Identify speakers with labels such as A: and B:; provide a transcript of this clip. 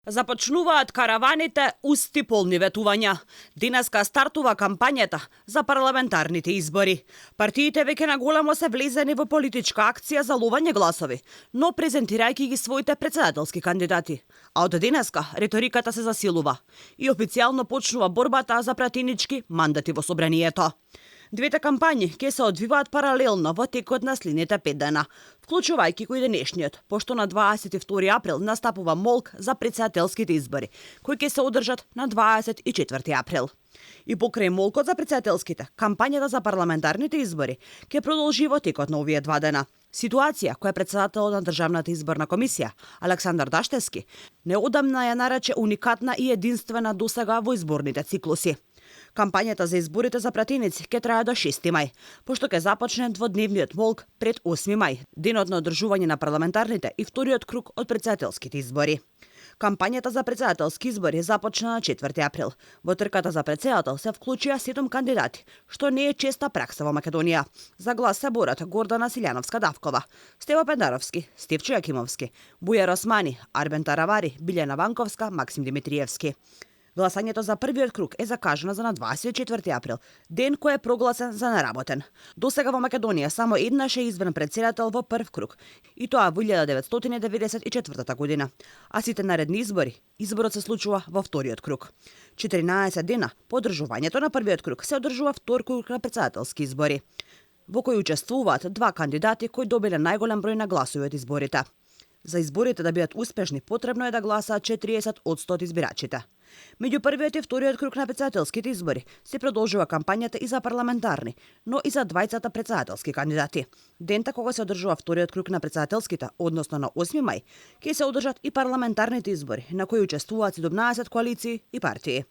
A: Започнуваат караваните усти полни ветувања. Денеска стартува кампањата за парламентарните избори. Партиите веќе наголемо се влезени во политичка акција за ловење гласови, но презентирајќи ги своите председателски кандидати. А од денеска реториката се засилува и официјално почнува борбата за пратенички мандати во собранието. Двете кампањи ќе се одвиваат паралелно во текот на следните 5 дена, вклучувајќи кој денешниот, пошто на 22 април настапува молк за председателските избори, кои ќе се одржат на 24 април. И покрај молкот за председателските, кампањата за парламентарните избори ќе продолжи во текот на овие 2 дена. Ситуација која председателот на Државната изборна комисија, Александар Даштевски, неодамна ја нарече уникатна и единствена досега во изборните циклуси. Кампањата за изборите за пратеници ќе трае до 6 мај, пошто ќе започне дводневниот молк пред 8 мај, денот на одржување на парламентарните и вториот круг од председателските избори. Кампањата за председателски избори започна на 4 април. Во трката за председател се вклучија 7 кандидати, што не е честа пракса во Македонија. За глас се борат Гордана Силјановска-Давкова, Стево Пендаровски, Стевчо Јакимовски, Бујар Османи, Арбен Таравари, Билјана Ванковска, Максим Димитриевски. Гласањето за првиот круг е закажано за на 24 април, ден кој е прогласен за неработен. Досега во Македонија само еднаш е избран председател во прв круг, и тоа во 1994 година. А сите наредни изборот се случува во вториот круг. 14 дена по одржувањето на првиот круг се одржува втор круг на председателски избори, во кои учествуваат 2 кандидати кои добиле најголем број на гласови од изборите. За изборите да бидат успешни, потребно е да гласаат 40% од избирачите. Меѓу првиот и вториот круг на председателските избори се продолжува кампањата и за парламентарни, но и за двајцата председателски кандидати. Дента кога се одржува вториот круг на председателските, односно на 8 мај, ќе се одржат и парламентарните избори, на кои учествуваат 17 коалиции и партии.